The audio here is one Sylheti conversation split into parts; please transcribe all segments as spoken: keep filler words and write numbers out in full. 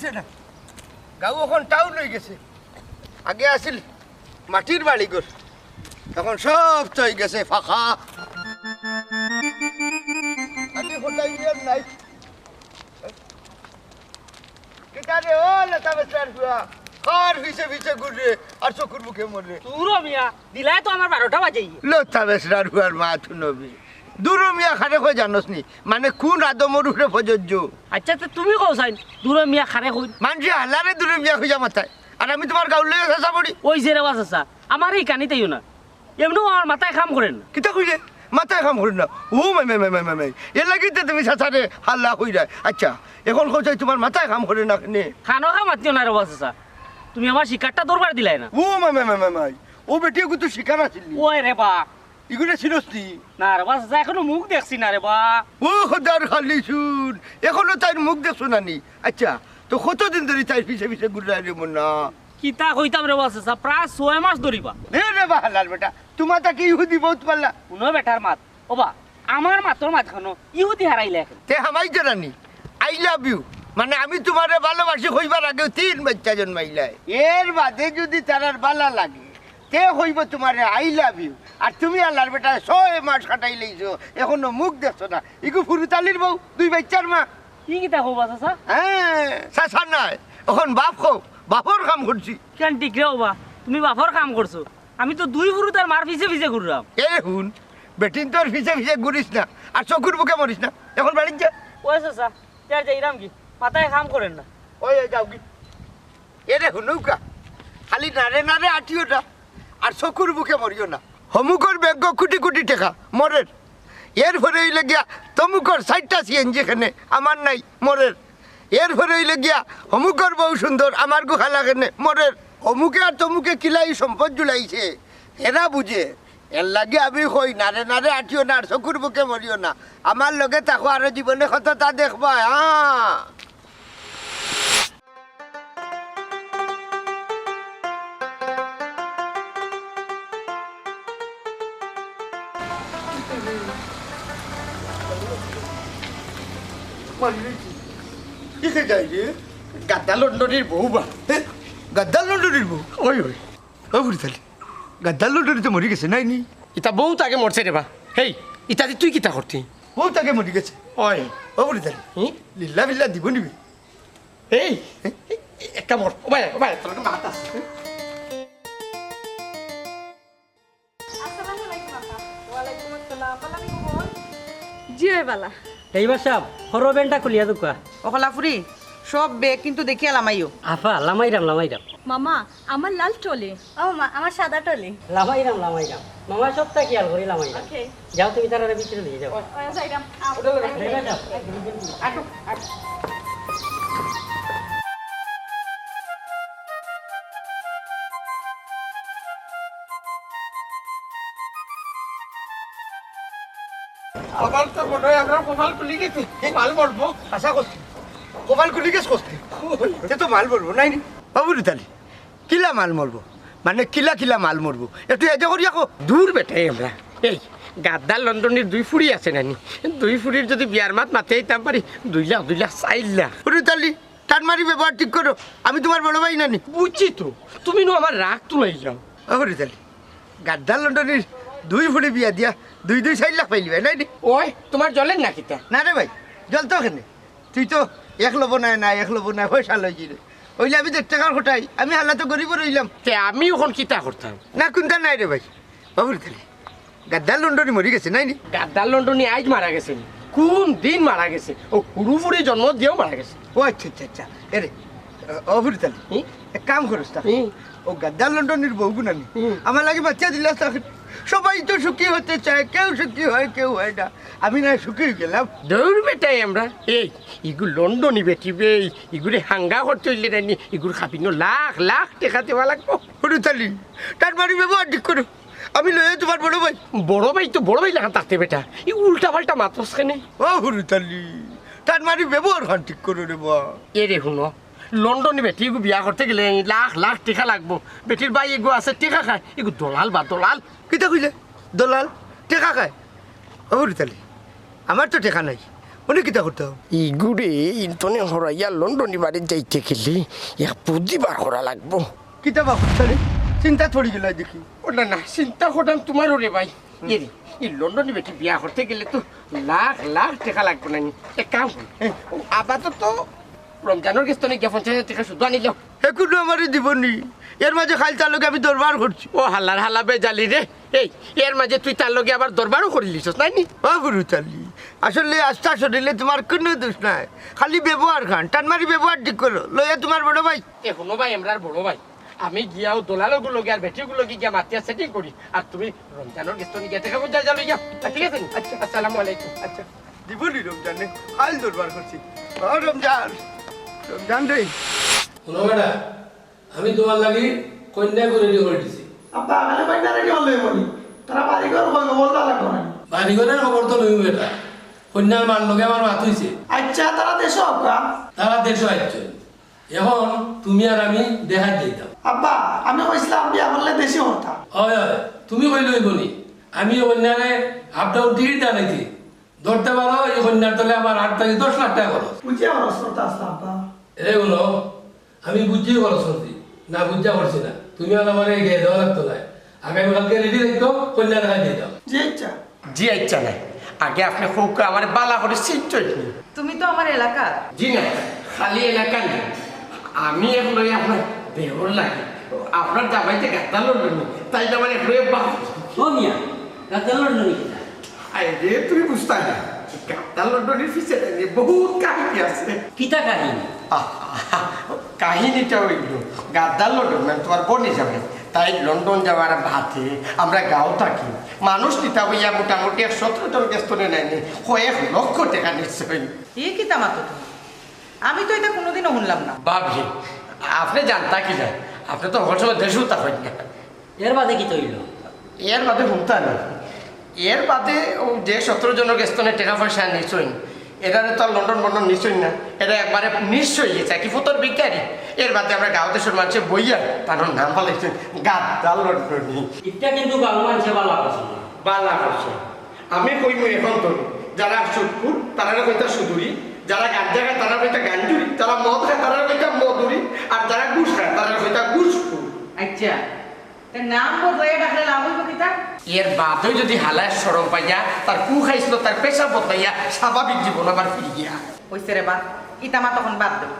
না, গাঁও অখন টাউন অইগেছে। আগে আছিল মাটির বাড়িঘর, অখন সব তো অইগেছে ফাঁকা। আগে কোথায় গিয়ে নাই। কিতা রে ও লতা বেচরার ফুয়া, কার পিছে পিছে ঘুররে আর চকুর মুখে মররে? দুরো মিয়া, দিলায় তো আমার বারোটা বাজে। লতা বেচরার ফুয়ার মা তু নবী। দুরো মিয়া কারে কয় জানোস নি? মানে কুন আদমর উপরে প্রযোজ্য? আচ্ছা, তে তুমি কও চাইন, দুরো মিয়া কারে কইন? মানষে হালারে দুরো মিয়া কইয়া মাতায়, আর আমি তুমার গাঁওর লগে চাচা পড়ি? ওই যে রে বা চাচা, আমারে ইখানি তাইও না, এমনেও আমার মাথায় কাম করের না। কিতা কইলে? মাথায় কাম করের না? ও মাই মাই মাই মাই মাই মাই, এর লাগি তো তুমি চাচারে হালা কইরায়। আচ্ছা, অখন কও চাই তুমার মাথায় কাম করের না কেনে? কানো কাম মাতিও না রে বা চাচা, তুমি আমার শিকারটা ধরবার দিলায় না। ও মাই মাই মাই মাই মাই, ও বেটি, ওগু তো শিকার আছিল নি? ওই রে বা, ইগুরে চিনস নি? না রে বা, চাচা, অখনো মুখ দেখছি না রে বা। ও খোদার খালি শুন, অখনো তাইর মুখ দেখছো না নি? আচ্ছা, তো কতদিন ধরি তাইর পিছে পিছে ঘুররায় রে মুন্না? কিতা কইতাম রে বা চাচা, প্রায় ছয় মাস ধরি বা। এ রে বা হালার বেটা, তুমার তাকে ইহুদি বউত পাল্লা। হুনো বেটার মাত, ও বা, আমার মাতর মাঝখানো ইহুদি হারাইলা অখন। তে হামাই জরানি, I love you, মানে আমি তুমারে ভালোবাসি কইবার আগেউ তিন বাইচ্চা জন্মাইলায়। এর বাদে যুদি তারার ভালা লাগে, তে কইবো তুমারে I love you। আর তুমি হালার বেটায় ছয় মাস কাটাইলাইছো, অখনো মুখ দেখছো না। ইগু ফুরুতালির বউ, দুই বাইচ্চার মা। ই কিতা কও বা চাচা? হ্যাঁ, চাচা নায়, অখন বাপ কও, বাপর কাম করছি। কেন ঠিক রে ও বা, তুমি বাপর কাম করছো, আমি তো দুই ফুরুতার মার পিছে পিছে ঘুররাম। এ হুন, বেটিন্তর পিছে পিছে ঘুরিস না, আর চকুর মুখে মরিস না। অখন বাড়িত যা। ওই চাচা, তে আর যাইরাম গি, মাথায় কাম করের না। ওই, ওই যাও গি। এরে হুনউক্কা, খালি নাড়ে নাড়ে আটিও না, আর চকুর মুখে মরিও না। হমুকর ব্যাগো কুটি কুটি টেকা, মরের। এরপরে অইলো গিয়া তমুকর চাইরটা সিএনজি কেনে, আমার নাই, মরের। এরপরে অইলো গিয়া হমুকর বউ সুন্দর, আমারগু খালা কেনে, মরের। হমুকে আর তমুকে কিলা ই সম্পদ জুড়াইছে, এরা বুঝে। এর লাগি আমি কই, নাড়ে নাড়ে আটিও না, আর চকুর মুখে মরিও না। আমার লগে থাকো, আরো জীবনে কততা দেখবায়, হ্যাঁ। মারি দিছি। কিসে যাই রে? গাদ্দা লন্ডনির বউ বা। হে? গাদ্দা লন্ডনির বউ? ওই, ওই। ও ফুরুতালি, গাদ্দা লন্ডনি তো মরি গেছে, নায় নি? ইতা বউত আগে মরছে রে বা। হেই, ইতাদি তুই কিতা করতে? বউত আগে মরি গেছে। ওই। ও ফুরুতালি, হুম? লিল্লা বিল্লা দিব নিবি? এই, একটা মর, ও ভাই, ও ভাই, তোর একটা মাত আছে। আসসালামু আলাইকুম আপা। ওয়ালাইকুম আসসালাম। বালা নি খবর? জি অয় বালা। ড্রাইভার সাব, হরো ভ্যানটা খুলিয়া দেউক্কা। অকলা ফুরি, সব ব্যাগ কিন্তু দেখিয়া লামাইও। আফা, লামাইরাম, লামাইরাম। মামা, আমার লাল ট্রলি। ও মা, আমার সাদা ট্রলি। লামাইরাম, লামাইরাম। মামা সবটা খেয়াল করি লামাইরাম। ওকে। যাও, তুমি তারারে ভিতরে লইয়া যাও। ও, যাইরাম। আও। ড্রাইভার সাব। Auto, auto. আমার তো মনে হয় আমরা কপাল খুলি গেছি। মাল মরবো। আশা করছি। কপাল খুলি গেছে কষ্ট। তে তো মাল মরবো, নায় নি? বাবু রিতালি, কিলা মাল মরবো? মানে কিলা কিলা মাল মরবো? একটু এজে করি আকো। দূর বেটা, এই আমরা। এই, গাদ্দার লন্ডনির দুই ফুড়ি আছে নানি? দুই ফুড়ির যদি বিয়ার মাত মাতে আইতাম পারি, দুই লাখ, দুই লাখ, চাইর লাখ। ও রিতালি, টান মারি ব্যবহার ঠিক করো। আমি তুমার বড় ভাই নানি। বুঝছি তো, তুমি নু আমার রাগ তুলাই যাও। ও রিতালি, গাদ্দার লন্ডনির দুই ফুড়ি বিয়া দিয়া দুই দুই চাইর লাখ পাইলিবায়, নায় নি? ওই, তুমার জ্বলের না কিতা? না রে ভাই, জ্বলতো কেনে? তুই তো এক লবণায় না, এক লবণায় পয়সা লইছি রে। অইলে আমি দেড় টেকার খটাই, আমি হালা তো গরিব রইলাম। তে আমি অখন কিতা করতাম? না, কুন্তা নাই রে ভাই। বাবু রিতালি, গাদ্দার লন্ডনি মরি গেছে, নায় নি? গাদ্দার লন্ডনি আইজ মারা গেছে নি? কুন দিন মারা গেছে? ও হুরু ফুড়ি জন্ম দিয়াউ মারা গেছে। ও আচ্ছা, আচ্ছা, আচ্ছা। এরে, ও ফুরি তালি, হুম? এক কাম করস তা। হুম। ও গাদ্দার লন্ডনির বউগু নানি। হুম। আমার লাগি বাচ্চা দিলাস তা। সবাই তো সুখী হতে চায়, কেউ সুখী হয়, কেউ হয় না। আমি না সুখী অই গেলাম। দূর বেটাই আমরা। এই, ইগু লন্ডনি বেটি বে, ইগুরে হাঙ্গা করতে অইলে নানি, ইগুর খাপিনো লাখ লাখ টেকা দেওয়া লাগবো। ফুরি তালি, টান মারি ব্যবহার ঠিক করো। আমি লইয়া তুমার বড় ভাই। বড় ভাই তো বড় ভাই লাখান থাকতে বেটা। ই উল্টা পাল্টা মাতস কেনে? ও ফুরি তালি, টান মারি ব্যবহার খান ঠিক করো রে বা। এরে হুনো, লন্ডনি বেটি এগু বিয়া করতে গেলে লাখ লাখ টেকা লাগবো। বেটির ভাই এগু আছে, টেকা খায়, এগু দলাল বা দলাল। কিতা কইলে? দলাল? টেকা খায়? ও ফুরি তালি, আমার তো টেকা নাই। অনে কিতা করতাম? ইগুরে ইন্তনে হরাইয়া লন্ডনি বাড়িত যাইতে গেলে এক বুদ্ধি বার করা লাগবো। কিতা বা করতাম রে? চিন্তাত পড়ি গেলায় দেখি। ও না না, চিন্তা করতাম তুমার ওরে ভাই। এ রে, ই লন্ডনি বেটি বিয়া করতে গেলে তো লাখ লাখ টেকা লাগবো না নি? এক কাম করি, আপাতত রমজানর গেছ থনে গিয়া পঞ্চাশ হাজার টেকা শুধু আনিলাম। হে কুনু আমারে দিবো নি? এর মাঝে খালি তার লগে আমি দরবার করছি। ও হালার হালা বেজালি রে। এই, এর মাঝে তুই তার লগে আবার দরবারও করিলিছস, নায় নি? ও গুরু তালি, আসলে আস্তা শরীরে তুমার কুনু দোষ নাই, খালি ব্যবহার খান, টান মারি ব্যবহার ঠিক করো, লইয়া তুমার বড় ভাই। এ হুনো ভাই, আমরার বড় ভাই, আমি গিয়া অউ দলালগুর লগে আর বেটিগুর লগে গিয়া মাতিয়া setting করি, আর তুমি রমজানর গেছ থনে গিয়া টেকা পঞ্চাশ হাজার লইয়া, ঠিক আছে নি? আচ্ছা। আসসালামু আলাইকুম। আচ্ছা, দিবো নি রমজানে, খালি দরবার করছি। ও রমজান, রমজান রে। হুনো বেটা, আমি তুমার লাগি কইন্যা ready করি দিছি। আব্বা, আমি কইন্যা ready করলে বলি, তারা বাড়িঘর কই, খবর তো লাগবো না। বাড়িঘরর খবর তো লইমু বেটা, কইন্যার মার লগে আমার মাত অইছে। আচ্ছা, তারা দেশো আউক্কা? তারা দেশো আইছে। এখন তুমি আর আমি দেখাত যাইতাম। আব্বা, আমি কইছিলাম বিয়া করলে দেশি করতাম। অয়, অয়, তুমি কইলে অইবো নি? আমি অউ কইন্যারে up down ticket দাঁড়াইছি। ধরতে পারো, ই কইন্যার তলে আমার আট থাকি দশ লাখ টেকা খরচ। বুঝিয়া খরচ করতা আছলা আব্বা। এরে হুনো, আমি বুঝিয়া খরচ করছি, না বুঝিয়া করছি না। তুমি আর আমারে গিয়া দেওয়া লাগতো নায়। আগামীকালকে ready রাখো, কইন্যা দেখাত যাইতাম। জি আচ্ছা। জি আচ্ছা নায়, আগে আপনে কউক্কা আমারে বালা করি চিনছইন নি? তুমি তো আমার এলাকার। জি না, খালি এলাকার নি, আমি এক লগে আপনার দেওর লাগি। আপনার জামাই যে গাদ্দার লন্ডনি, তাইন আমার এক লগে বাপ। ও মিয়া, গাদ্দার লন্ডনি কিতা? আরে, তুমি বুঝতায় না, গাদ্দার লন্ডনির পিছে নায় নি, বহুত কাহিনী আছে। কিতা কাহিনী? আহ, কাহিনীটা অইলো, গাদ্দার লন্ডনি মানে তুমার বইন জামাই, তাইন লন্ডন যাওয়ার বাদে আমরা গাঁও থাকি মানুষ নিতা অইয়া মোটামুটি এক সতেরো জন গেছ থনে নায় নি, কয়েক লক্ষ টেকা নিশ্চয়। ই কিতা মাতো তুমি? আমি তো ইতা কুনুদিনও হুনলাম না। ভাবি, আপনে জানতা কিলা? আপনে তো হকল সময় দেশো থাকইন না। এর বাদে কিতা অইলো? এর বাদে হুনতা নি। এর বাদে অউ যে সতেরো জনর গেছ থনে টেকা পয়সা নিছইন, এরারে তো আর লন্ডন বন্ডন নিছইন না। এরা একবারে নিঃস্ব অইগেছে, কি ফুতর ভিখারি। এর বাদে আমরা গাঁও দেশর মানষে বইয়া তান নাম ফালাইছইন গাদ্দার লন্ডনি। ইটা কিন্তু গাঁওর মানষে বালা করছে না। বালা করছে। আমি কইমু এখন তো, যারা সুদখুর, তারারে কইতা সুদুরি, যারা গাঞ্জা খায়, তারারে কইতা গাঞ্জুরি, যারা মদ খায়, তারারে কইতা মদুরি, আর যারা ঘুষ খায়, তারারে কইতা ঘুষখুর। আচ্ছা, তে নাম বদলাইয়া ডাকলে লাভ অইবো কিতা? এর বাদেও যদি হালায় শরম পাইয়া, তার কু খাইছিল, তার পেশা বদলাইয়া, স্বাভাবিক জীবন আবার ফিরি গিয়া। অইছে রে বা, ইতা মাত অখন বাদ দেও।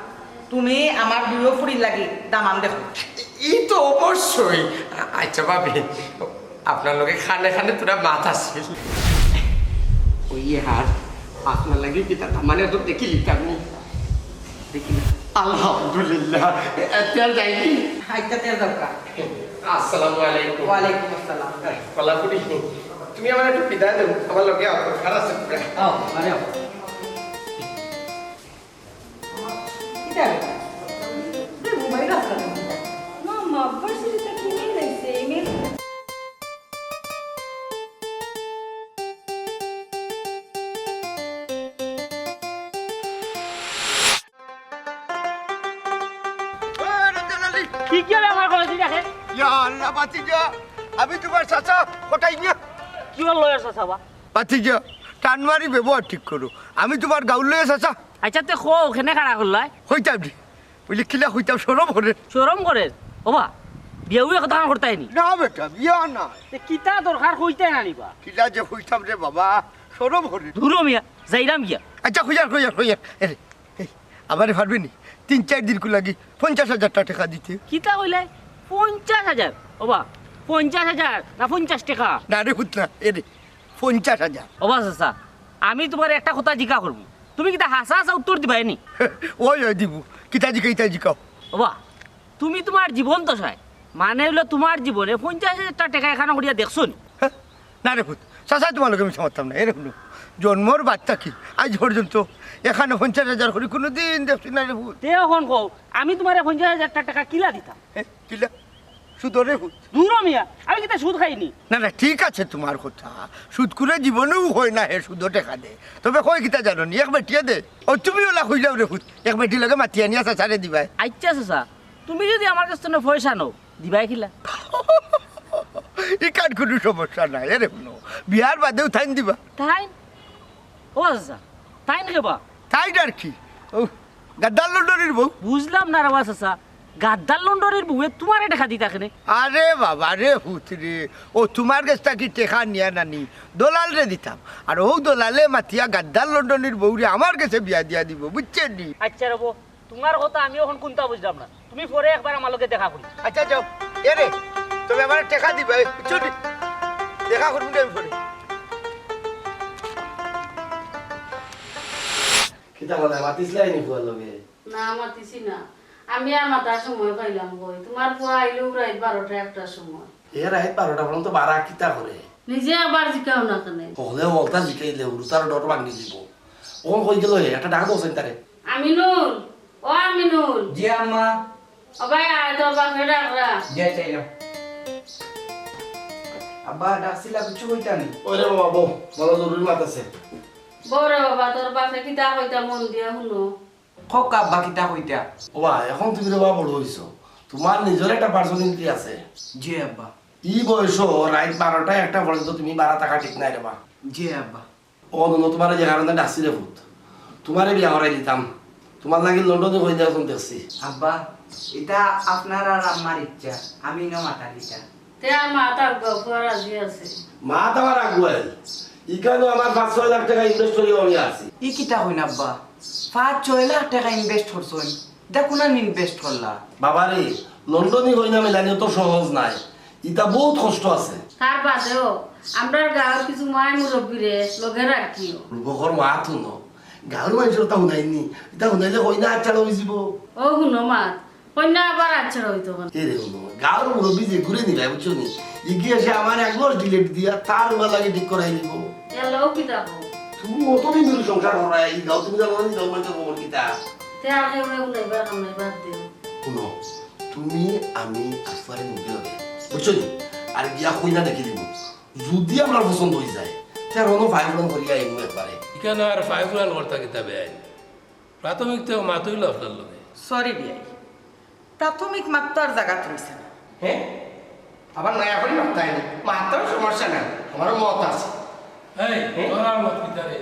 তুমি আমার দুইও ফুড়ির লাগি দামান দেখো। ই তো অবশ্যই। আ-, আচ্ছা ভাবি, আপনার লগে খানে খানে থুড়া মাত আছে। অই হার, আপনার লাগি কিতা দামানে তো দেখিলিতাম নি। দেখি না। আলহামদুলিল্লাহ। এ, এ, তেল যায়নি? আচ্ছা, তেল দরকার। আসসালামু আলাইকুম। ওয়ালাইকুম আসসালাম। কলাপুরি, তুমি আমারে একটু বিদায় দেও, আমার লগে আও, খারাপ আছে পুরা। আও, আরে আও। কিতা রে? রে, মোবাইল আছে না? মামা, ভার্সিটিতে কি মেইল আইছে? এই মেইল কি কি ব্যাপার করেছি দেখে? ইয়া আল্লাহ, বাঁচি যা। আমি তুমার চাচা, কটাই না। কি বললো এর চাচা বা? বাঁচি যা, টান মারি ব্যবহার ঠিক করো। আমি তুমার গাউর লগে চাচা। আচ্ছা, তে কও, কেনে খাড়া করলায়? কইতাম নি। বুঝলে কিলা কইতাম, শরম করে। শরম করে? ওবা, বিয়াউ কথা করতায় নি? না বেটা, বিয়া না। তে কিতা দরকার কইতায় না নি বা? কিলা যে কইতাম রে বাবা, শরম করে। দুরো মিয়া, যাইরাম গিয়া। আচ্ছা, কইয়ার, কইয়ার, কইয়ার। এরে, এই, আমারে পারবে নি? তিন চাইর দিনকু লাগি পঞ্চাশ হাজার টেকা দিতে। কিতা কইলায়? পঞ্চাশ হাজার? ওবা, পঞ্চাশ হাজার না পঞ্চাশ টেকা? না রে পুত না, এরে, পঞ্চাশ হাজার। ওবা চাচা, আমি তুমারে একটা কথা জিকা করমু, তুমি কিতা হাছা হাছা উত্তর দিবায় নি? অয়, অয় দিমু, কিতা জিকাইতায় জিকাও। ওবা, তুমি তুমার জীবন দশায়, মানে অইলো তুমার জীবনে পঞ্চাশ হাজার টেকা একখানো করিয়া দেখছো নি? হে, না রে পুত, চাচায় তুমার লগে মিছা মাততাম না। এরে হুনো, জন্মর বাদ থাকি আইজ পর্যন্ত একখানো পঞ্চাশ হাজার করি কুনুদিন দেখছি না রে পুত। তে অখন কও, আমি তুমারে পঞ্চাশ হাজার টেকা কিলা দিতাম? হে, কিলা? সুদরে পুত। দুরো মিয়া, আমি কিতা সুদ খাইনি? না, না, ঠিক আছে তুমার কথা। সুদখুরে জীবনেও কয় না হে সুদো টেকা দে। তবে কয় কিতা জানো নি? এক বেটিয়ে দে। ও তুমি অলা কইলাও রে পুত। এক বেটির লগে মাতিয়া নিয়া চাচারে দিবায়। আচ্ছা চাচা, তুমি যদি আমার গেছ থনে পয়সা নেও, দিবায় কিলা? ইখান কুনু সমস্যা নাই। এরে হুনো, বিয়ার বাদেউ তাইন দিবা। তাইন? ও চাচা, তাইন কে বা? তাইন আর কি? ও, গাদ্দার লন্ডনির বউ। বুঝলাম না রে বা চাচা, গাদ্দার লন্ডনির বউয়ে তুমারে টেকা দিতা কেনে? আরে বাবা রে, পুত রে, ও তুমার গেছ থাকি টেকা নিয়া নানি, দলালরে দিতাম। আর অউ দলালে মাতিয়া গাদ্দার লন্ডনির বউরে আমার গেছে বিয়া দিয়া দিবো, বুঝছইন নি? আচ্ছা রে বা, তুমার কথা আমি অখন কুন্তা বুঝলাম না। তুমি পরে একবার আমার লগে দেখা করি। আচ্ছা, যাও। এ রে, তবে আমারে টেকা দিবা, এ, বুঝছো নি? দেখা করমু নে আমি পরে। কিতা বলে, মাতিছলায় নি ফুয়ার লগে? না, মাতিছি না। আমি আর মাতার সময় পাইলাম কই। তুমার ফুয়া আইলো রাইত বারোটা একটার সময়। এ রাইত বারোটা পর্যন্ত বারা কিতা করে? নিজে একবার জিকাও না কেনে? হকলে হকলতা জিকাইলে হুরুতার ডর ভাঙ্গি দিবো। অখন কই গেল হে? একটা ডাক দেও চাইন তারে। আমিনুল, ও আমিনুল। জি আম্মা। ও ভাই, আয়, তোর বাপরে ডাকরা। জি, আচ্ছা, আইলাম। আব্বা, ডাকছিলা, কিচ্ছু কইতা নি? ওরে বাবা, বউ, বড় জরুরি মাত আছে। বউ রে বাবা, তোর বাপে কিতা কইতা মন দিয়া হুনো। কউক্কা আব্বা, কিতা কইতা? ও বা, অখন তুমি রে বা বড় অইছো, তুমার নিজর একটা personality আছে। জি আব্বা। ই বয়সো রাইত বারোটা একটা পর্যন্ত তুমি বারা থাকা ঠিক নায় রে বা। জি আব্বা। ও নুনু, তুমারে যে কারণে ডাকছি রে পুত, তুমারে বিয়া করাই দিতাম, তুমার লাগি লন্ডনি কইনা অখন দেখছি। আব্বা, ইটা আপনার আর আম্মার ইচ্ছা, আমি ইনো মাতার ইচ্ছা। তে আর মাত আগুয়াও, ফুয়া রাজি আছে। মাত আমার আগুয়াইল, ইখানো আমার পাঁচ ছয় লাখ টেকা invest করিয়া আমি আছি। ই কিতা কইন আব্বা? পাঁচ ছয় লাখ টেকা invest করছইন, ইটা কুনান invest করলা? বাবারে, লন্ডনি কইনা মিলানি অত সহজ নায়, ইতা বউত কষ্ট আছে। তার বাদেও আমরার গাঁওর কিছু মাই মুরব্বিরে লগে রাখিও। রূপকর মাত হুনো, গাঁওর মানষর তা হুনাইন নি, ইতা হুনাইলে কইনা আচ্ছা অইযিবো। ও হুনো মাত, কইনা আবার আচ্ছা অইতো কেনে? এ রে হুনো, গাঁওর মুরব্বি যেগুরে নিবায়, বুঝছো নি? ইগিয়ে সে আমার এক মাস delete দিয়া তার উমার লাগি ঠিক করাই নিবো। এলাও কিতা কও? তুমি অত দিন ধরি সংসার করায়, ই গাঁও তুমি জানো না, ই গাঁওর মানষর খবর কিতা? তে আর কেউরে হুনাইবার কাম নাই, বাদ দেও। হুনো, তুমি আমি আফারে মুখে হবে, বুঝছো নি? আর গিয়া কইনা দেখি দিমু। যুদি আমরার পছন্দ অইযায়, তে আর অনো ফাইফুরান করিয়া আইমু একবারে। ইখানো আর ফাইফুরান করতা কিতা বেআইন? প্রাথমিক তো মাত অইলো আপনার লগে। Sorry বিয়াই, প্রাথমিক মাত তো আর জাগাত রইছে না। হে? আবার নয়া করি মাততায় নি? মাততাও সমস্যা নাই, আমারও মত আছে। এই, হে? তোর আর মত কিতা রে?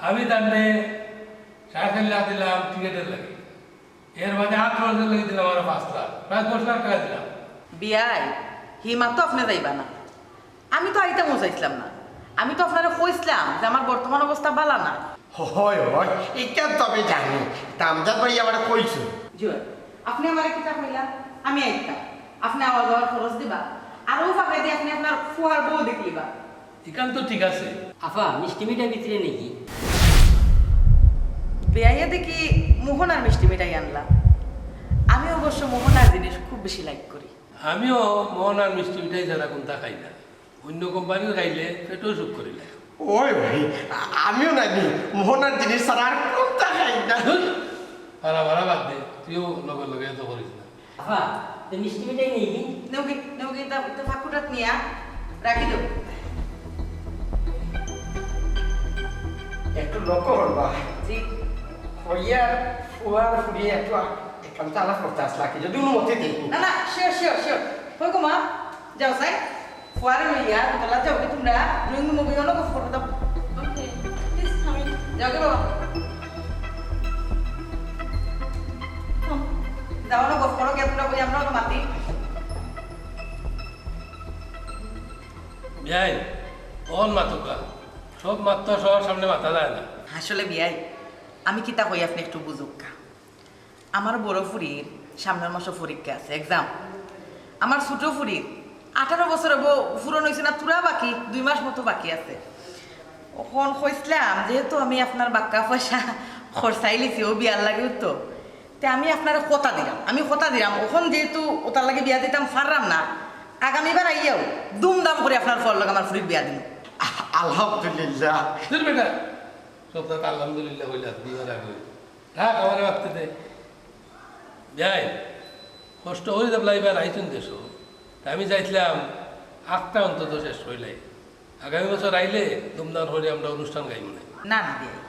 আমি তানরে সাড়ে চাইর লাখ দিলাম টিকিটর লাগি। এর বাদে আট মাসের লাগি দিলাম আরো পাঁচ লাখ, প্রায় দশ লাখ টেকা দিলাম। বিয়াই, হি মাতো আপনে যাইবা না। আমি তো আইতামও চাইছলাম না। আমি তো আপনারে কইছলাম যে আমার বর্তমান অবস্থা বালা না। হয়, হয়, ইটা তো আমি জানি। তা আমজাদ ভাইয়ে আমারে কইছে। জি অয়, আপনে আমারে কিতা কইলা? আমি আইতাম। আপনে আওয়া যাওয়ার খরচ দিবা, আর অউ ফাঁকেদি আপনে আপনার ফুয়ার বউ দেখলিবা। ইখান তো ঠিক আছে। আফা, মিষ্টি মিঠাই ভিতরে নেই? বিয়াইয়ে দেখি মোহনার মিষ্টি মিঠাই আনলা। আমি অবশ্য মোহনার জিনিস খুব বেশি like করি। আমিও মোহনার মিষ্টি মিঠাই ছাড়া কুন্তা খাই না। অইন্য কোম্পানির খাইলে পেটও সুখ করি না। ওই ভাই, আ-, আমিও নানি মোহনার জিনিস ছাড়া আর কুন্তা খাই না। ধুর, বাড়া বাড়া বাদ দে, তুইও লগে লগে এত করিস না। আফা, তে মিষ্টি মিঠাই নেই? নেওগি, নেওগি, তা, তা ফাকুটাত নিয়া রাখি দেও। একটু লক্ষ্য করবা। জি। হইয়ার ফুয়ার ফুড়ি একটু আ-, একখান চালা করতে আসলা কি, যদি অনুমতি দেই। না, না, sure, sure, sure। কই গো মা, যাও চাই। ফুয়ারে লইয়া, দোতলা যাওগি তুমরা, drawing room-ও গিয়া অনো গফ করো, যাও। Okay, please come in। যাওগি বাবা। Come। যাও অনো গফ করো, গিয়া তুমরা বই, আমরা অনো মাতি। বিয়াই, অন মাতুক্কা। সব মাত তো সবার সামনে মাতা যায় না। আসলে বিয়াই, আমি কিতা কই আপনে একটু বুঝুক্কা। আমার বড় ফুড়ির সামনর মাসো পরীক্ষা আছে, exam। আমার ছোট ফুড়ির আঠারো বছর অইবো, পূরণ অইছে না, থুড়া বাকি, দুই মাস মতো বাকি আছে। অখন কইছলাম, যেহেতু আমি আপনার বাক্কা পয়সা খরচাইলিছি অউ বিয়ার লাগিউ তো, তে আমি আপনারে কথা দিরাম, আমি কথা দিরাম, অখন যেহেতু অতার লাগি বিয়া দিতাম পাররাম না, আগামীবার আইয়াউ ধুমধাম করি আপনার ফুয়ার লগে আমার ফুড়ির বিয়া দিমু। আলহামদুলিল্লাহ। ধুর বেটা, সবতা আলহামদুলিল্লাহ কইলা, তুমি আর আগে থাক, আমারে ভাবতে দে। বিয়াই, কষ্ট করি দেখলা ইবার আইছইন দেশো। তা আমি চাইছলাম, আখতা অন্তত শেষ করিলাই। আগামী বছর আইলে ধুমধাম করি আমরা অনুষ্ঠান গাইমু নে। না, না, বিয়াই।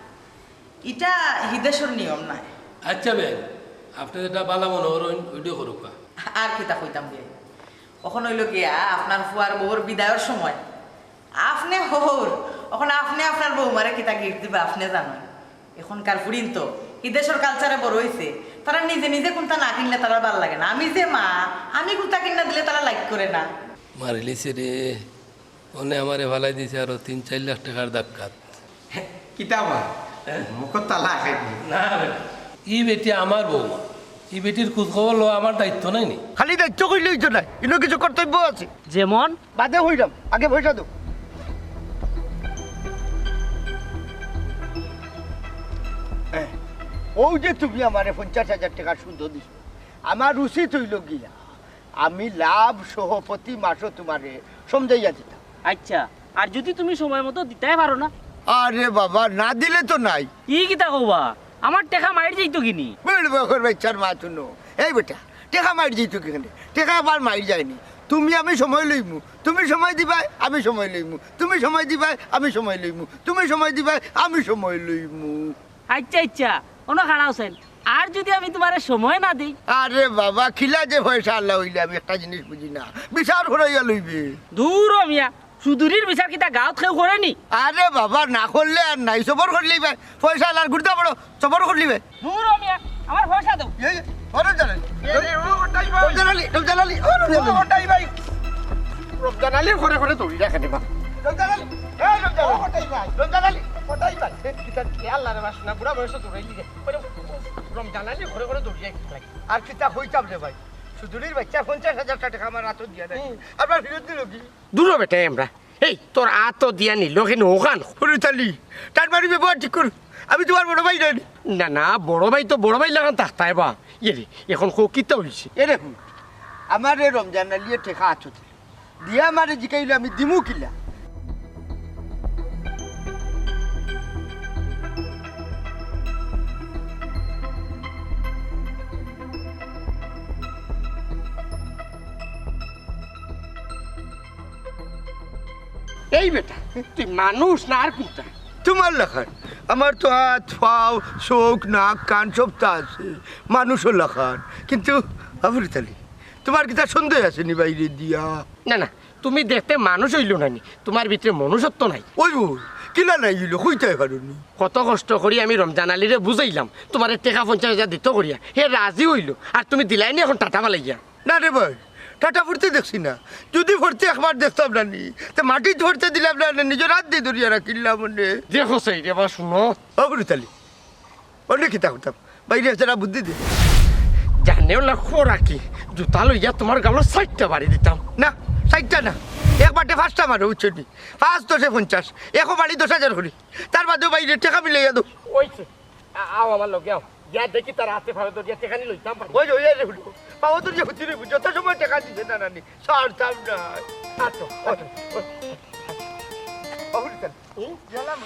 ইটা হি দেশর নিয়ম নায়। আচ্ছা বিয়াই, আপনে যেটা বালা মনো করইন, ওইটাউ করুক্কা। আর কিতা কইতাম বিয়াই? অখন অইলো গিয়া আপনার ফুয়ার বউর বিদায়র সময়। আপনে হউর, অখন আপনে আপনার বৌমারে কিতা gift দিবা, আপনে জানইন। এখনকার ফুরিন তো ই দেশর culture-এ বড় অইছে, তারা নিজে নিজে কুন্তা না কিনলে তারার ভালা লাগে না। আমি যে মা, আমি কুন্তা কিনা দিলে তারা like করে না। মারিলিছে রে, অনে আমারে ফালাই দিছে আরো তিন চাইর লাখ টেকার ধাক্কাত। কিতা বা? মুখত তালা আহে নি? না রে। ই বেটি আমার বৌমা, ই বেটির খোঁজ খবর লওয়া আমার দায়িত্ব নায় নি? খালি দায়িত্ব কইলে অইতো নায়, ইনো কিছু কর্তব্য আছে। যেমন? বাদে কইরাম, আগে পয়সা দেও। এ, অউ যে তুমি আমারে পঞ্চাশ হাজার টেকা সুদো দিছো, আমার উচিত অইলো গিয়া আমি লাভ সহ প্রতি মাসো তুমারে সমঝাইয়া দিতাম। আইচ্ছা, আর যুদি তুমি সময় মতো দিতায় পারো না? আরে বাবা, না দিলে তো নাই। ই কিতা কও বা? আমার টেকা মাইর যাইতো কিনি? বেড় বকর বাইচ্চার মা তুনো। এই বেটা, টেকা মাইর যাইতো কিখানে? টেকা আবার মাইর যায় নি। তুমি আমি সময় লইমু, তুমি সময় দিবায়, আমি সময় লইমু, তুমি সময় দিবায়, আমি সময় লইমু, তুমি সময় দিবায়, আমি সময় লইমু। আইচ্ছা, আইচ্ছা, অনো খাড়াও চাইন। আর যুদি আমি তুমারে সময় না দেই? আরে বাবা, কিলা যে পয়সাআলা অইলে আমি একটা জিনিস বুঝি না, বিচার করাইয়া লইবে। দুরো মিয়া, চুদুরির বিচার কিতা গাঁওত কেউ করে নি? আরে বাবা, না করলে আর নাই, সবর করলেই ভাই। পয়সাআলার গুর্দা বড়, সবর করলি ভাই। দুরো মিয়া, আমার পয়সা দেও। এই, ও রমজান আলী। এ রে, ও কটাই ভাই। রমজান আলী, রমজান আলী, ও রমজান আলী। ও কটাই ভাই। রমজান আলীর ঘরে ঘরে দৌড়ি রাখে রে বা। রমজান আলী, এই রমজান আলী। ও কটাই ভাই। রমজান আলী। কটাই ভাই। এ, কিতা, এ আল্লাহ রে বাসনা, বুড়া বয়সে দৌড়াইলি রে। ওরে, রমজান আলীর ঘরে ঘরে দৌড়ি রাখে। আর কিতা কইতাম রে ভাই, চুদুরির বাইচ্চা পঞ্চাশ হাজার টেকা আমার আতো দিয়া নাই। হুম। আবার ফিরত দিল কি? দুরো বেটা আমরা। এই, তোর আতো দিয়া নিল কেনে অখান? হুরুতালি, তার বাড়ি ব্যবহার ঠিক কর। আমি তুমার বড় ভাই নায় নি? না, না, বড় ভাই তো বড় ভাই লাখান থাকতায় বা। ইয়ে রে, অখন কও কিতা অইছে? এ দেখো, আমারে রমজান আলীয়ে টেকা আতো দিল। দিয়া আমারে জিকাইলো আমি দিমু কিলা? এই বেটা, তুই মানুষ না আর কুন্তা? তুমার লাখান। আমার তো আত, পাও, চউখ, নাক, কান সবতা আছে, মানুষর লাখান। কিন্তু আবুল তালি, তুমার কিতা সন্দেহ আছে নি বাইরে দিয়া? না, না, তুমি দেখতে মানুষ অইলো না নি, তুমার ভিতরে মনুষ্যত্ব নাই। ওই, ওই, কিলা নাই অইলো, কইতায় পারো নি? কত কষ্ট করি আমি রমজান আলীরে বুঝাইলাম, তুমারে টেকা পঞ্চাশ হাজার দিতো করিয়া, হে রাজি অইলো, আর তুমি দিলায় নি অখন টাটা ফালাইয়া। না রে ভাই, টাটা পড়তে দেখছি না। যুদি পড়তে একবার দেখতাম না নি, তে মাটিত পড়তে দিলাম না, নিজর আত দি ধরিয়া রাখিলাম অনে। দেখো চাই রে বা, হুনো। ও গুরুতালি, অনে কিতা করতাম? বাইরে যারা বুদ্ধি দে। জানেও না খোরা কি, জুতা লইয়া তুমার গালো চাইরটা বাড়ি দিতাম। না, চাইরটা না, এক বাটে পাঁচটা মারো, বুঝছো নি? পাঁচ দশে পঞ্চাশ, একো বাড়ি দশ হাজার করি। তার বাদেও বাইরে টেকা মিলাইয়া দেও। ওই আ-, আও আমার লগে আও। গিয়া দেখি তার আতে পাও ধরিয়া টেকানি লইতাম পারি। ওই, ওই, ওই, ওই, পাও ধরিয়া হুতি রইব। যত সময় টেকা দিছে না নানি, ছাড়তাম না। আচ্ছা, আচ্ছা, আচ্ছা। হুম? গেলাম।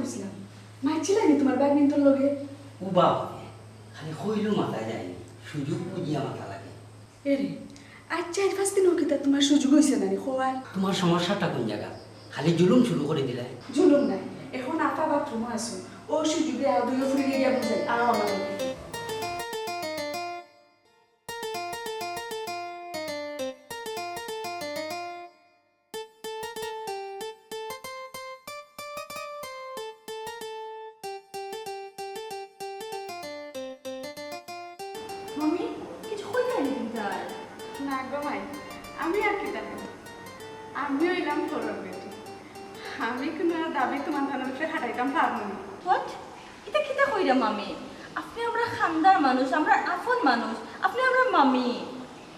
বুঝলাম। মারছিলায় নি তুমার ভাগ্নিন্তর লগে? ও বাবা, খালি কইলেউ মাতা যায়নি, সুযোগ বুঝিয়া মাতা লাগে। এরে, আজ চাইর পাঁচ দিন অউ কিতা তুমার সুযোগ অইছে না নি কওয়ার? তুমার সমস্যাটা কুন জাগাত? খালি জুলুম শুরু করি দিলায়। জুলুম নায়, অখন আফা বাথরুমো আছইন, অউ সুযোগে আও দুইও ফুড়িরে গিয়া বুঝাই, আও আমার লগে। মামি, কিছু কইতায় নি তুমি তাই? না গো মাই, আমি আর কিতা কইমু? আমি অইলাম ঘরর বেটি। আমি কুনু দাবি তুমার তানর উপরে খাটাইতাম পারমু না। What? ইতা কিতা কইরা মামি? আপনে আমরার খান্দার মানুষ, আমরার আপন মানুষ, আপনে আমরার মামি।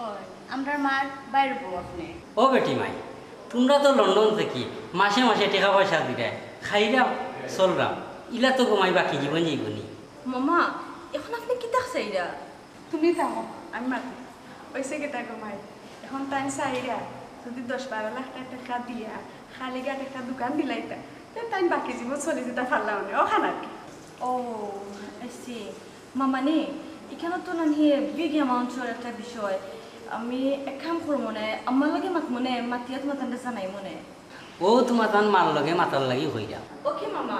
অয়, আমরার মার ভাইর বউ আপনে। ও বেটি মাই, তুমরা তো লন্ডন থাকি মাসে মাসে টেকা পয়সা দিরায়, খাইরাম, চলরাম, ইলা তো গো মাই বাকি জীবন যাইবো নি। মামা, অখন আপনে কিতা চাইরা? তুমি থাকো, আমি মাতি। অইছে কিতা গো মাই, অখন তাইন চাইরা যুদি দশ বারো লাখ টেকা দিয়া খালিঘাট একটা দোকান দিলাইতা, তে তাইন বাকি জীবন চলি যিতা পারলা অনে, অখান আর কি। ও, I see। মামানি, ইখানো তো নানি big amount-র একটা বিষয়। আমি এক কাম করমু নে, আম্মার লগে মাতমু নে, মাতিয়া তুমার তানরে জানাইমু নে। ও তুমার তান মার লগে মাতার লাগি কইরা। Okay মামা,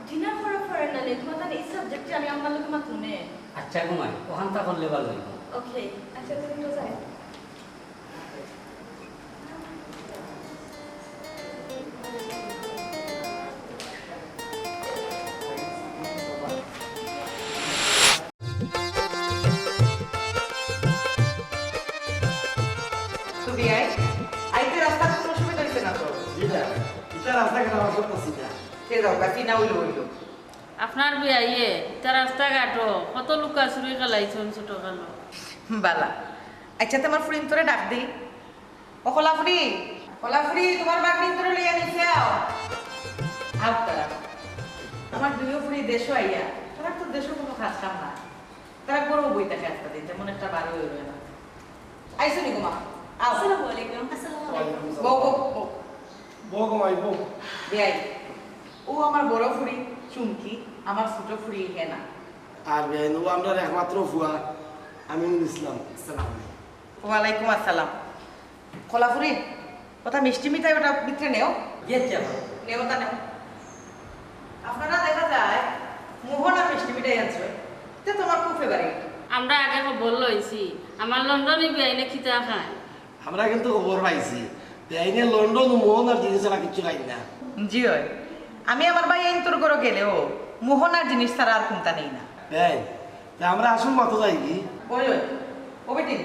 dinner করার পরে নানি তুমার তান ই subject-এ আমি আম্মার লগে মাতমু নে। আচ্ছা গো মাই, অখানতা করলে ভালা অইবো। Okay, আচ্ছা তুমি তো যাও। তো বিয়াই, আইতে রাস্তাত কুনু অসুবিধা অইছে না তো? জি না, ইতা রাস্তাঘাট আমার সব চিনা। তে যাও, চিনা অইলো অইলো। আপনার বিয়াইয়ে ইতা রাস্তাঘাটো কত লুকাচুরি খেলাইছইন ছোটকালো। বালা। আচ্ছা, তে আমার ফুড়িন্তরে ডাক দেই। ও কলাফুড়ি, কলাফুড়ি, তুমার ভাগ্নিন্তরে লইয়া নিচে আও। আও তারা। আমার দুইও ফুড়ি দেশো আইয়া, তারার তো দেশো কুনু কাজ কাম নাই। তারা ঘরো বই থাকে আস্তা দিন, তেমন একটা বারও অইলো না। আইছো নি গো মা? আও। আসসালামু আলাইকুম। আসসালামু আলাইকুম। বও, বও, বও। বও গো মাই, বও। বিয়াই, ও আমার বড় ফুড়ি চুমকি, আমার ছোট ফুড়ি হেনা। আর বিয়াই, ও আমরার একমাত্র ফুয়া আমিনুল ইসলাম। আসসালামু আলাইকুম। ওয়ালাইকুম আসসালাম। কলাফুড়ি, ওটা মিষ্টি মিঠাই ওটা ভিতরে নেও। জি, আচ্ছা। নেও, ওটা নেও। আপনারা দেখা যায় মোহন আর মিষ্টি মিঠাই আনছো, তে তুমার খুব favourite। আমরা আগে খবর লইছি, আমার লন্ডনি বিয়াইনে কিতা খায়। আমরা কিন্তু খবর পাইছি, বিয়াইনে লন্ডন ও মোহন আর জিনিস ছাড়া কিচ্ছু খাইন না। জি অয়, আমি আমার ভাইয়াইন্তর ঘরো গেলেও মোহন আর জিনিস ছাড়া আর কুনতা নেই না। বিয়াই, তে আমরা আসল মাতো যাইগি। ওই, ওই, ও বেটি,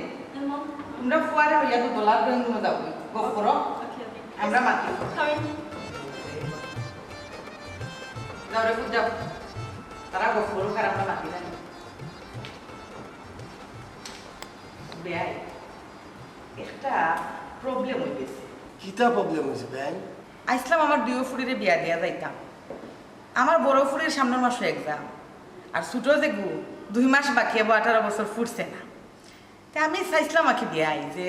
তুমরা ফুয়ারে লইয়া তো দোলা ড্রয়িং রুমো যাও, গফ করো। Okay, okay। আমরা মাতি। Coming। যাও রে, ফুত যাও। তারা গফ করুক আর আমরা মাতি না। বিয়াই, একটা problem অই গেছে। কিতা problem অইছে, বিয়াই? আইছলাম আমার দুইও ফুড়িরে বিয়া দিয়া যাইতাম। আমার বড় ফুড়ির সামনর মাসো exam, আর ছোট যেগু দুই মাস বাকি, এবো আঠারো বছর ফুরছে না। তে আমি চাইছলাম আর কি বিয়াই, যে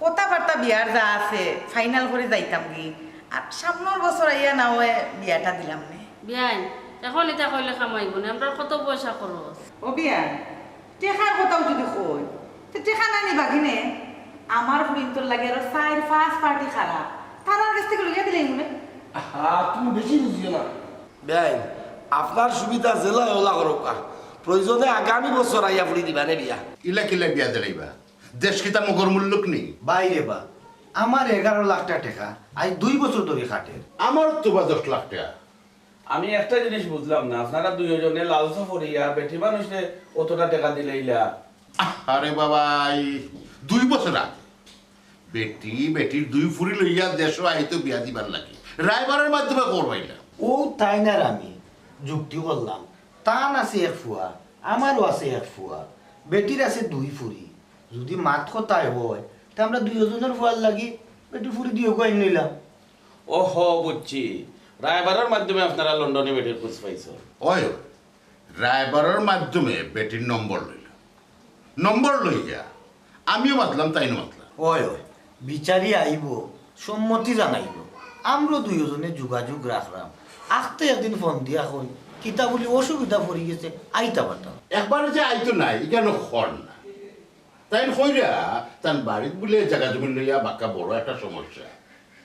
কথাবার্তা বিয়ার যা আছে final করি যাইতাম গি, আর সামনর বছর আইয়া না অয় বিয়াটা দিলাম নে। বিয়াই, অখন ইতা কইলে কামাইবো না, আমরার কত পয়সা খরচ। ও বিয়াই, টেকার কথাও যুদি কই, তে টেকা না নিবা কিনে? আমার ফুড়িন্তর লাগি আরো চাইর পাঁচ party খাড়া, তারার গেছ থাকি লইয়া দিলাইমু নে। আহা, তুমি বেশি বুঝিও না। বিয়াই, আপনার সুবিধা যেলা অলা করউক্কা, প্রয়োজনে আগামী বছর আইয়া ফুড়ি দিবা নে বিয়া। ইলা কিলা বিয়া দিলাইবা? দেশ কিতা মগর মুল্লুক নি? ভাই রে বা, আমার এগারো লাখ টা টেকা আইজ দুই বছর ধরি খাটের। আমার তো বা দশ লাখ টেকা। আমি একটা জিনিস বুঝলাম না, আপনারা দুইও জনে লালচা পড়িয়া বেটি মানুষরে অতটা টেকা দিলাইলা। আরে বাবা, এই দুই বছর আগে বেটি, বেটির দুই ফুড়ি লইয়া দেশো আইতো বিয়া দিবার লাগি। রায়বারের মাধ্যমে খবর পাইলাম। ও তাইন আর আমি যুক্তি করলাম, তান আছে এক ফুয়া, আমারও আছে এক ফুয়া, বেটির আছে দুই ফুড়ি। যুদি মাত কথায় অয়, তে আমরা দুইও জনর ফুয়ার লাগি বেটির ফুড়ি দুইওগু আইন লইলাম। ওহো, বুঝছি। রায়বারর মাধ্যমে আপনারা লন্ডনি বেটির খোঁজ পাইছো? অয়, অয়। রায়বারর মাধ্যমে বেটির নম্বর লইলাম। নম্বর লইয়া আমিও মাতলাম, তাইনও মাতলা। অয়, অয়। বিচারি আইবো, সম্মতি জানাইবো। আমরাও দুইও জনে যোগাযোগ রাখরাম। আখতে একদিন ফোন দিয়া কইন, কিতা বুলি অসুবিধা পড়ি গেছে, আইতা পারতাম। একবারে যে আইতো নায়, ইখান কর না। তাইন কইরা, তান বাড়িত বুলে জাগা জমিন লইয়া বাক্কা বড় একটা সমস্যা,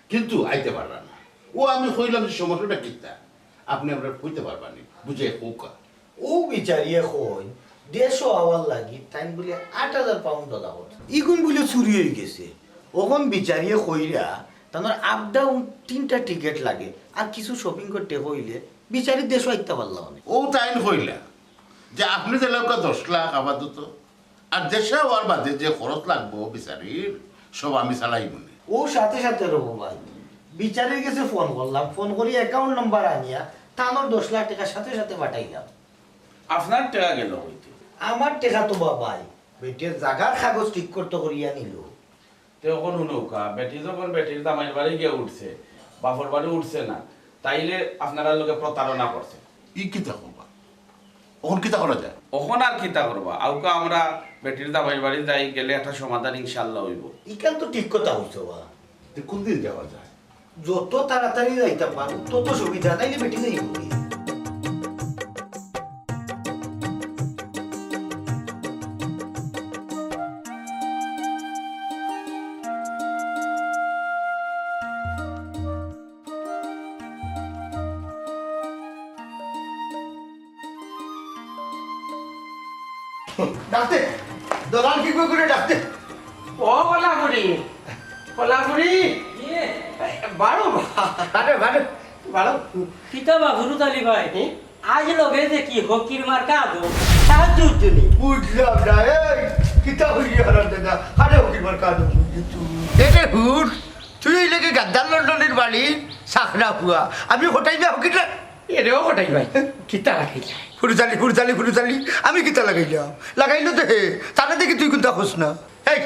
কিন্তু আইতে পাররা না। ও আমি কইলাম যে, "সমস্যাটা কিতা? আপনে আমরারে কইতে পারবা নি, বুঝাইয়া কউক্কা।" ও বিচারিয়ে কইন, দেশো আওয়ার লাগি তাইন বুলে আট হাজার পাউন্ড দেওয়া করছে। ইগুন বুলে চুরি অই গেছে। অখন বিচারিয়ে কইরা, তানর আপ ডাউন তিনটা টিকিট লাগে, আর কিছু শপিং করতে কইলে বিচারি দেশো আইতা পারলা অনে। ও তাইন কইলা যে, "আপনে দিলাউক্কা দশ লাখ আপাতত, আর দেশো আওয়ার বাদে যে খরচ লাগবো বিচারির, সব আমি চালাইমুনে।" ও সাথে সাথে রবো ভাই, বিচারির গেছে ফোন করলাম, ফোন করি অ্যাকাউন্ট নাম্বার আনিয়া তানর দশ লাখ টেকা সাথে সাথে পাঠাইলাম। আপনার টেকা গেল কইতে? আমার টেকা তো বাবাই বেটির জাগার কাগজ ঠিক করতে করিয়া নিল। তে অখন হুনউক্কা, বেটি যখন বেটির জামাইর বাড়ি গিয়া উঠছে, বাপর বাড়ি উঠছে না, তাইলে আপনারার লগে প্রতারণা করছে। ই কিতা করবা? অখন কিতা করা যায়? অখন আর কিতা করবা? আউক্কা আমরা বেটির জামাইর বাড়ি যাই, গেলে একটা সমাধান ইনশাআল্লাহ অইবো। ইখান তো ঠিক কথা কইছো বা। তে কুন দিন যাওয়া যায়? যত তাড়াতাড়ি যাইতাম পারো, তত সুবিধা, নাইলে বেটি যাইবো কি? ডাকতে, দলাল কি করে ডাকতে? ও কলাগুড়ি, কলাগুড়ি। ইয়ে। বারো বা। বারো, বারো। বারো। কিতা বা ফুরুত আলী ভাই? হুম? আজ লগে দেখি হকির মার্কা আদম। সাহায্য উঠছে নি। বুঝলাম না, এই, কিতা হইলি হারাম দাদা? আরে হকির মার্কা আদম বুঝলি তুই? এরে হুর, তুই অইলে গি গাদ্দার লন্ডনির বাড়ি, চাকরা পুয়া। আমি হটাই না হকির না। এরেও হটাই ভাই, কিতা লাগাইলা? ফুরুত আলী, ফুরুত আলী, ফুরুত আলী, আমি কিতা লাগাইলাম? লাগাইলো তো হে, তারে দেখি তুই কুনতা কস না। এই,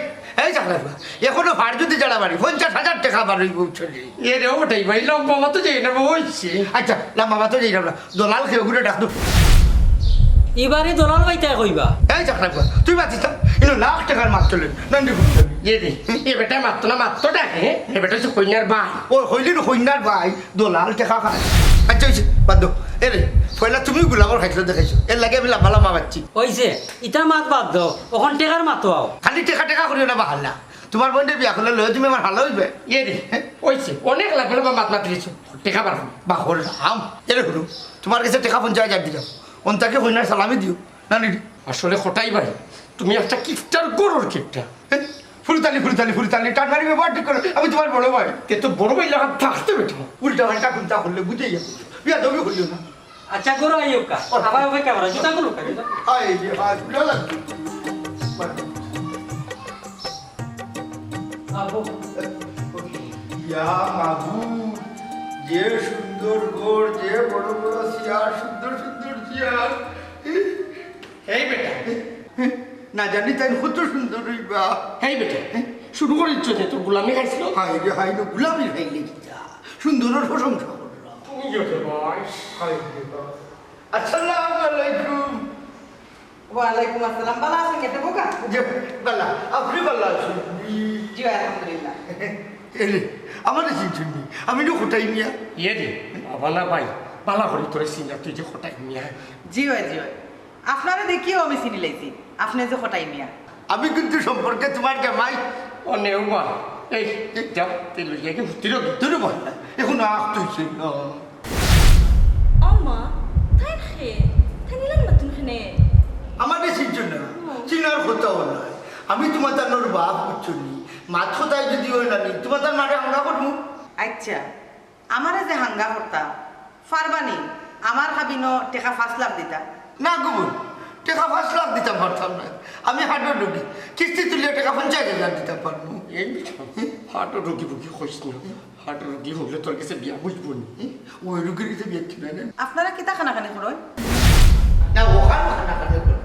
এই চাকরা পুয়া, এখনো ফাড় যদি জাড়া মারি, পঞ্চাশ হাজার টেকা বার অইবো চলি। এরেও হটাই ভাই, লম্বা মাতো যাই না, অইছে। আচ্ছা, লম্বা মাতো যাই না, দলাল কেউ করে ডাক দো। ইবারে দলাল ভাই তাই কইবা? এই চাকরা পুয়া, তুই মাতিস না, ইনো লাখ টেকার মাত চলে, নান্দি ফুরুত আলী। এরে, এ বেটা মাততো না, মাততো ডাকে, এ বেটা হচ্ছে কইনার ভাই। ও, হইলি না কইনার ভাই, দলাল টেকা খায়। আচ্ছা, অইছে, বাদ দেও। এরে, পয়লা তুমি গুলামর খাইছলো দেখাইছো। এর লাগি আমি লাম্বা লাম্বা মাতছি। অইছে, ইতা মাত বাদ দেও। অখন টেকার মাতো আও। খালি টেকা টেকা করিও না বাহানা। তুমার বইনরে বিয়া করলে লইয়া তুমি আমার হালা অইবে। এরে, অইছে, অনেক লাম্বা লাম্বা মাত মাতি দিছো। টেকা বার করো। বাহর রাম। এরে হুনো, তুমার গেছে টেকা পঞ্চাশ হাজার দিলাম। অন্তাকে কইনার সালামি দিও। না নি? আসলে কটাই ভাই, তুমি একটা কিপটার গরুর কিপটা। ফুরুত আলী, ফুরুত আলী, ফুরুত আলী, টান মারি ব্যবহার ঠিক করো। আমি তুমার বড় ভাই। তে তো বড় ভাই লাগাত থাকতে বেটা। উল্টা পাল্টা কুনতা করলে বুঝে যাবো। বিয়া দবি করিও না। আচ্ছা, গরু আইও কা। আবার অপেক্ষা করো। জুতা গুলো কা, জুতা। হায় রে, হায়, বুড়া লাগছে। আবো। ইয়া মাবুদ, যে সুন্দর ঘর, যে বড় বড় চেয়ার, সুন্দর সুন্দর চেয়ার। এই বেটা। না জানি তাই কত সুন্দর অইবা। এই বেটা, শুরু করিছো যে তোর গোলামি খাইছিল? হায় রে হায় রে, গোলামি খাইলে কিতা? সুন্দরর প্রশংসা করলাম। তুমি গেছো ভাই। হায় রে বাবা। আসসালামু আলাইকুম। ওয়ালাইকুম আসসালাম। ভালা আছইন গেতে বোকা? জি, ভালা। আপনি ভালা আছইন? জি, আলহামদুলিল্লাহ। এরে, আমারে চিনছইন নি? আমি তো কটাই মিয়া। ইয়ে রে, বাবা না ভাই, ভালা করি তোরে চিনলাম, তুই যে কটাই মিয়া। জি অয়, জি অয়। আপনারে দেখিয়াউ আমি চিনি লাইছি, আপনে যে কটাই মিয়া। আমি কিন্তু সম্পর্কে তুমার জামাই। ও নেও মা, এই, এই যাও, তুই লইয়া গিয়া হুতির গি। ধরো মা, এখন আখ তুই ছিল। ও মা, তাইন কে? তাইন ইলান মাতইন কেনে? আমারে চিনছো না? হুম। চিনার কথাও নায়। আমি তুমার তানর বাপ, বুঝছো নি? মাত কথায় যদি অয় না নি, তুমার তান মারে হাঙ্গা করমু। আচ্ছা, আমারে যে হাঙ্গা করতা, পারবা নি আমার কাবিনো টেকা পাঁচ লাখ দিতা? না গো বইন, টেকা পাঁচ লাখ দিতাম পারতাম না। আমি হার্টর রুগী, কিস্তি তুলিয়া টেকা পঞ্চাশ হাজার দিতাম পারমু। এই হার্টর রুগী বুগী কইস না, হার্টর রুগী অইলে তোর গেছে বিয়া বুঝবো নি। ওই রুগীর গেছে বিয়া দিবে না। আপনারা কিতা কানাকানি করইন? না, অখান কানাকানি করলাম।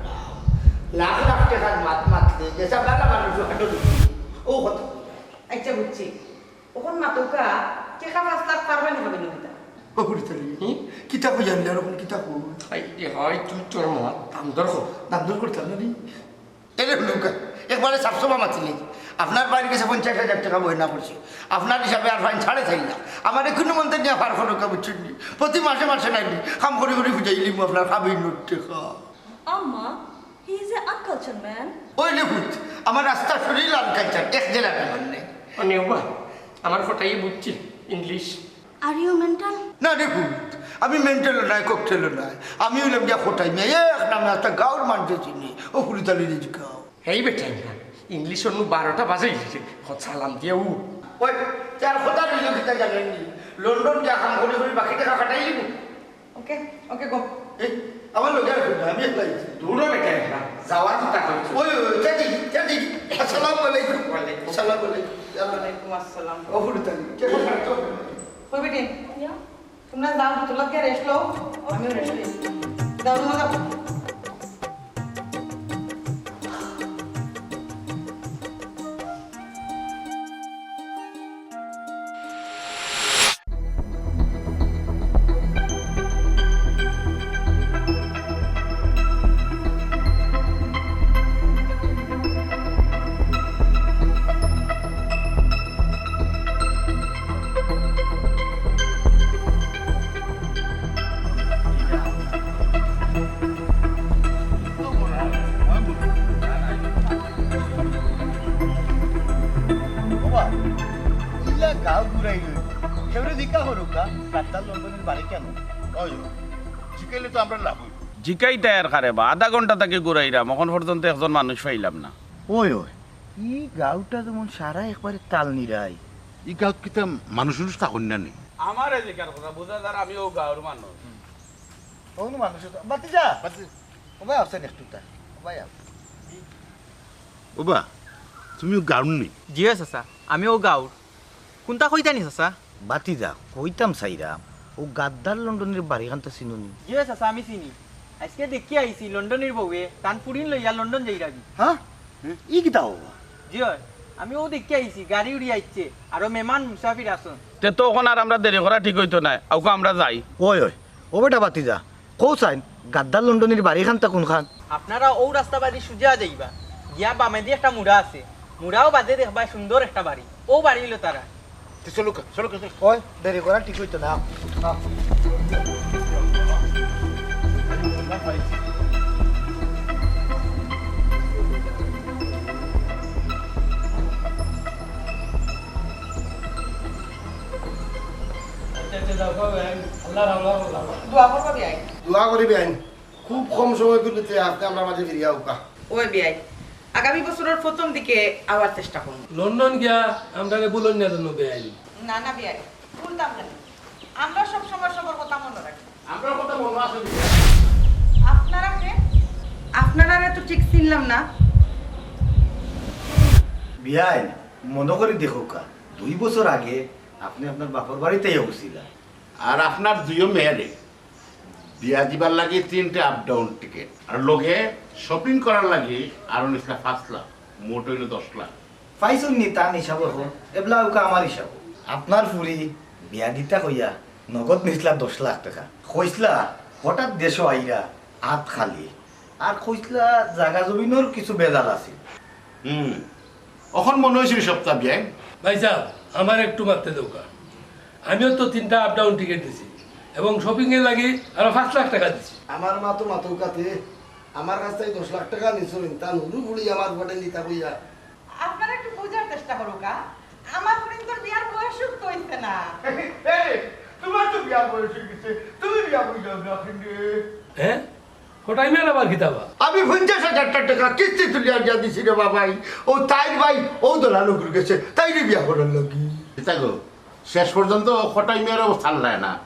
লাখ লাখ টেকার মাত মাতলে, যেসব ভালা মানুষ হার্টর রুগী, ও কথা। আচ্ছা, বুঝছি। অখন মাতউক্কা, টেকা পাঁচ লাখ পারবা নি কাবিনো দিতা? ও ফুরুত আলী, হুম? কিতা কই জানলে আর অখন কিতা কই? হায় রে হায়, তুই তোর মা, দাম দর কর। দাম দর করতাম না নি? এরে হুনউক্কা, একবারে সাফ সাফা মাতিলে। আপনার ভাইর গেছে পঞ্চাশ হাজার টেকা বায়না করছি, আপনার হিসাবে আর ফাইন সাড়ে চাইর লাখ। আমারে কুনুমন্তে নিয়া পার করউক্কা, বুঝছইন নি? প্রতি মাসে মাসে নাইলে কাম করি করি বুঝাইলিমু আপনার কাবিনর টেকা। আম্মা, he is a uncultured man. ওই লেখুত, আমার আস্তা শরীল uncultured, এক জেলা ব্যাপার নাই। মানে বাবা, আমার কথাই বুঝছে ইংলিশ। Are you mental? না লেখুত, আমি মেন্টালও নায়, ককটেলও নায়। আমি অইলাম গিয়া খটাই মিয়া, এক নামে আস্তা গাঁওর মানষে চিনে। ও ফুরিতালি রে জিকাও। হেই বেটা, ইংলিশ অনো বারোটা বাজাই দিছে। কত সালাম দিয়া ও। ওই, তার কথা রইল কিতা জানেন নি? লন্ডন গিয়া কাম করি করি বাকি টেকা কাটাই দিব। ওকে, ওকে, গো। এই, আমার লগে আর কইবা, আমি একলা আইছি। দূরও বেটা, না। যাওয়া তো তা করছে। ওই, ওই, ওই, যা দেখি, যা দেখি। আসসালামু আলাইকুম। ওয়ালাইকুম। আসসালামু আলাইকুম। ওয়ালাইকুম আসসালাম। ও ফুরিতালি, কে কোথায় তো? কই বেটি? ইয়া। তোমরা যাও, ভিতর লাগিয়া রেস্ট লও, আমিও রেস্ট লই। যাও, তোমরা যাও। ওবা, ইলা গাঁও ঘুরাই রইল। কেউরে জিকা করুক গা, গাদ্দার লন্ডনির বাড়ি কেনে? ওই, জিকাইলে তো আমরার লাভ অইবো। জিকাইতায় আর কারে বা, আধা ঘন্টা থাকি ঘুরাইরাম, অখন পর্যন্ত একজন মানুষ পাইলাম না। ওই, ওই, ই গাঁওটা যেমন সারা একবারে তাল নিরাই। ই গাঁওত কিতা মানুষ উনুষ থাকইন না নি? আমারে জিকার কথা, বুঝা যার আমি অউ গাঁওর মানুষ। অউ মানুষ তো, বাতিজা। বাতি- ও ভাই, আছেন একটু তা। ও ভাই, আও। ওবা, তুমি অউ গাঁওর নি? জি অয় চাচা, আমি অউ গাঁওর। কুনটা কইতা নি চাচা? বাতিজা, কইতাম চাইরাম, অউ গাদ্দার লন্ডনির বাড়িখান তো চিনো নি? জি অয় চাচা, আমি চিনি। আইজকে দেখিয়া আইছি লন্ডনির বউয়ে তান ফুড়িন লইয়া লন্ডন যাইরাগি। হ্যাঁ? ই কিতা অয়? জি অয়, আমি অউ দেখিয়া আইছি, গাড়ি উড়ি আইছে, আরো মেহমান মুসাফির আছইন। তে তো অখন আর আমরা দেরি করা ঠিক অইতো নায়, আউক্কা আমরা যাই। ওই, ওই, ও বেটা বাতিজা, কও চাইন, গাদ্দার লন্ডনির বাড়িখানতা কুনখান? আপনারা অউ রাস্তা বাদি সুজা যাইবা, গিয়া বামেদি একটা মুড়া আছে, মুড়াও বাদে দেখবায় সুন্দর একটা বাড়ি, অউ বাড়ি অইলো তারার। তে চলো কা, চলো কা, চলো। ওই, দেরি করা ঠিক অইতো না। আও। আচ্ছা, আচ্ছা, যাও, যাও, বেআইন। আল্লাহ, আল্লাহ, আল্লাহ। দোয়া করবা বেআইন। দোয়া করি বেআইন। খুব কম সময় তুলিতে আপনি আমরার মাঝে ফিরিয়া আউক্কা। ওই বেআইন, আগামী বছরর প্রথম দিকে আওয়ার চেষ্টা করমু। লন্ডন গিয়া আমরারে ভুলইন না যেন বেআইন। না, না বেআইন, ভুলতাম কেনে? আমরা সব সময় সবর কথা মনো রাখি। আমরার কথা মনো আছে বেআইন। আপনারা কে? আপনারারে তো ঠিক চিনলাম না। বেআইন, মনো করি দেখউক্কা, দুই বছর আগে আপনে আপনার বাপর বাড়িত আইয়া উঠছিলা। আর আপনার দুইও মেয়েরে বিয়া দিবার লাগি তিনটা আপ ডাউন টিকেট, আর লগে শপিং করার লাগি আরো নিছলা পাঁচ লাখ, মোট অইলো দশ লাখ। পাইছইন নি তান হিসাব অখন? এবলা আউক্কা আমার হিসাব। আপনার ফুড়ি বিয়া দিতা কইয়া নগদ নিছলা দশ লাখ টেকা। কইছলা হঠাৎ দেশো আইরা আত খালি। আর কইছলা জাগা জমিনর কিছু বেজাল আছিল। হুম, অখন মনো অইছে সবতা বেআইন। ভাইসাব, আমারে একটু মাততে দেউক্কা। আমিও তো তিনটা আপ ডাউন টিকেট দিছি এবং শপিং এর লাগি আরো পাঁচ লাখ টেকা দিছি। আমার মা তো মাতউক্কা তে, আমার কাছ থাকি দশ লাখ টেকা নিছইন, তান হুরু ফুড়ি আমার পকেটে নিতা কইয়া। আপনারা একটু বুঝার চেষ্টা করউক্কা, আমার ফুড়িন্তর বিয়ার বয়স তো অইছে না। এই, তুমার তো বিয়ার বয়স অইগেছে, তুমি বিয়া করি যাও না, কিন্তু। হ্যাঁ? কটাই মেয়ের আবার কিতা বা? আমি পঞ্চাশ হাজার টেকা কিস্তি তুলিয়া দিয়া দিছি রে বাবাই। অউ তাইর ভাই, অউ দলাল অগুর গেছে, তাইরে বিয়া করার লাগি। কিতা গো, শেষ পর্যন্ত কটাই মেয়ের অবস্থা হারায় না।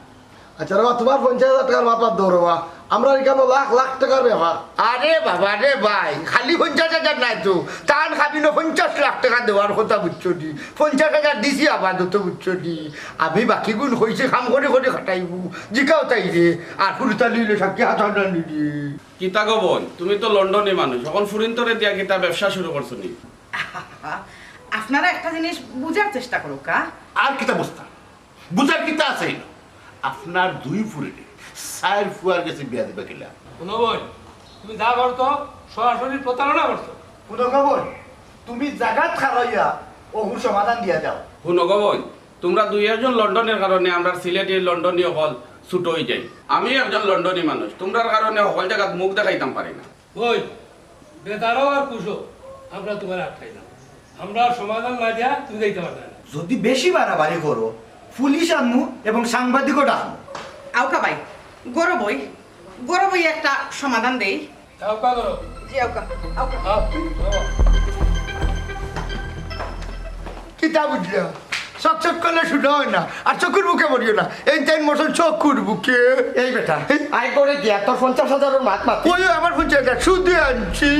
আচ্ছা রে বা, তুমার পঞ্চাশ হাজার টেকার মাত বাদ দেও রে বা, আমরার ইখানো লাখ লাখ টেকার ব্যাপার। আরে বাবা রে ভাই, খালি পঞ্চাশ হাজার নায় তো, তান কাবিনো পঞ্চাশ লাখ টেকা দেওয়ার কথা, বুঝছো নি? পঞ্চাশ হাজার দিছি আপাতত, বুঝছো নি? আমি বাকিগুন কইছি কাম করি করি খাটাইবো, জিকাও তাইরে, আর ফুরিতালি অইলে সাক্ষী হাত হাত আনি দি। কিতা গো বইন, তুমি তো লন্ডনি মানুষ, অখন ফুরিন্তরে দিয়া কিতা ব্যবসা শুরু করছো নি? আপনারা একটা জিনিস বুঝার চেষ্টা করউক্কা। আর কিতা বুঝতাম? বুঝার কিতা আছে? আপনার দুই ফুড়িরে চাইর ফুয়ার গেছে বিয়া দিবা কিলা? হুনো বইন, তুমি যা করছো সরাসরি প্রতারণা করছো। হুনো গো বইন, তুমি জাগাত খাড়াইয়া অগুর সমাধান দিয়া যাও। হুনো গো বইন, তুমরা দুই একজন লন্ডনীর কারণে আমরার সিলেটি লন্ডনী অকল ছুটো অইযাইন। আমিও একজন লন্ডনী মানুষ, তুমরার কারণে হকল জাগাত মুখ দেখাইতাম পারি না। বইন, বেতারও আর কুশো, আমরা তুমারে আটকাইলাম। আমরার সমাধান না দিয়া তুমি যাইতায় পারতায় না। যদি বেশি বাড়াবাড়ি করো, পুলিশ আনমু এবং সাংবাদিকও ডাকমু। আউক্কা ভাই, গরম অই, গরম অই একটা সমাধান দেই। আউক্কা করো। জি, আউক্কা, আউক্কা। আও, আও। কিতা বুঝলা? চকচক করলে শুধু হয় না, আর চকুর বুকে পড়িও না। এই তাইন মতন চকুর বুকে। এই বেটা, আয় করে দিয়া তোর পঞ্চাশ হাজারর মাত মাত। ওই আমার পঞ্চাশ হাজার সুদে আনছি।